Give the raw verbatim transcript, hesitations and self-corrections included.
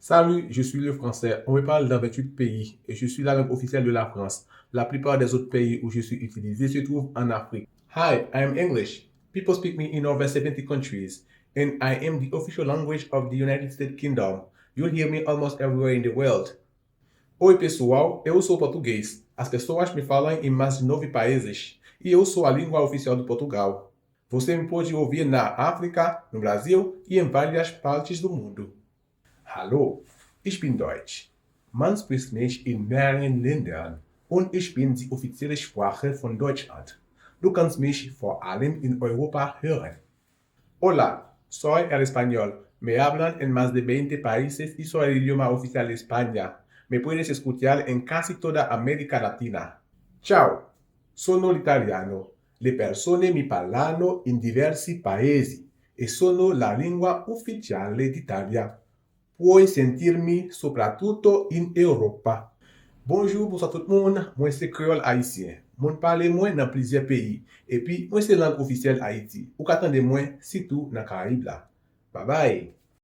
Salut, je suis le français. On me parle dans vingt-huit pays et je suis la langue officielle de la France. La plupart des autres pays où je suis utilisé se trouvent en Afrique. Hi, I am English. People speak me in over seventy countries, and I am the official language of the United States Kingdom. You'll hear me almost everywhere in the world. Oi, pessoal, eu sou português. As pessoas me falam em mais de nove países, e eu sou a língua oficial de Portugal. Você me pode ouvir na África, no Brasil e em várias partes do mundo. Hallo, ich bin Deutsch. Man spricht mich in mehreren Ländern und ich bin die offizielle Sprache von Deutschland. Du kannst mich vor allem in Europa hören. Hola, soy el español. Me hablan en más de veinte países y soy el idioma oficial de España. Me puedes escuchar en casi toda América Latina. Ciao, sono l'italiano. Le persone mi parlano in diversi paesi e sono la lingua ufficiale d'Italia. Puoi sentirmi soprattutto in Europa. Bonjou, bonswa tout moun, mwen se Kreyòl Ayisyen. Moun pale mwen nan plizyè peyi, epi mwen se lang ofisyèl Ayiti. Ou ka tande mwen sitou nan Karayib la. Babay!